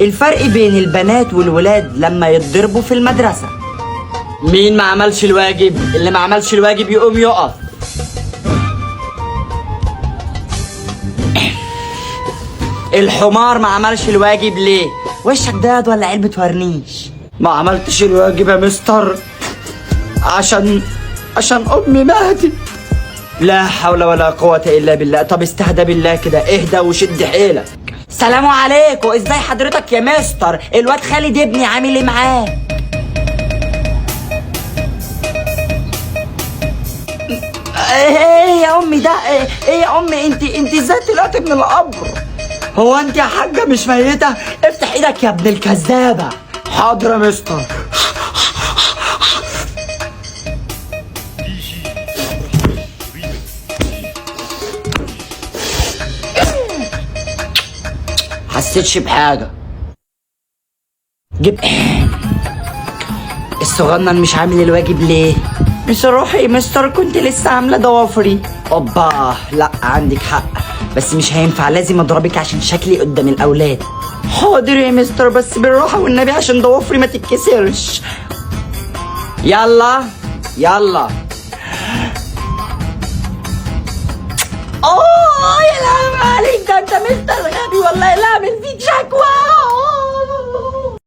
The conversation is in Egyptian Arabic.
الفرق بين البنات والولاد لما يتضربوا في المدرسة. مين ما عملش الواجب؟ اللي ما عملش الواجب يقوم يقف. الحمار ما عملش الواجب ليه؟ وشك ده ولا علبة ورنيش؟ ما عملتش الواجب يا مستر عشان امي ماتت. لا حول ولا قوة إلا بالله. طب استهدى بالله كده، اهدى وشد حيلك. سلام عليكم، ازاي حضرتك يا مستر؟ الواد خالد ابني عامل ايه معاه؟ ايه يا امي ده؟ ايه يا امي، انت ازاي طلعتي من القبر؟ هو انت يا حاجة مش ميته؟ افتح ايدك يا ابن الكذابه. حاضر يا مستر. حسيتش بحاجة. جيب الصغنن مش عامل الواجب ليه؟ مش روحي يا مستر، كنت لسه عامله ضوافري. اوبا، لا عندك حق، بس مش هينفع، لازم اضربك عشان شكلي قدام الاولاد. حاضر يا مستر، بس بالراحة والنبي عشان ضوافري ما تتكسرش. يلا يلا. اوه يا لهوي عليك، ده انت مستر غبي والله، لا اعمل فيك شكوى.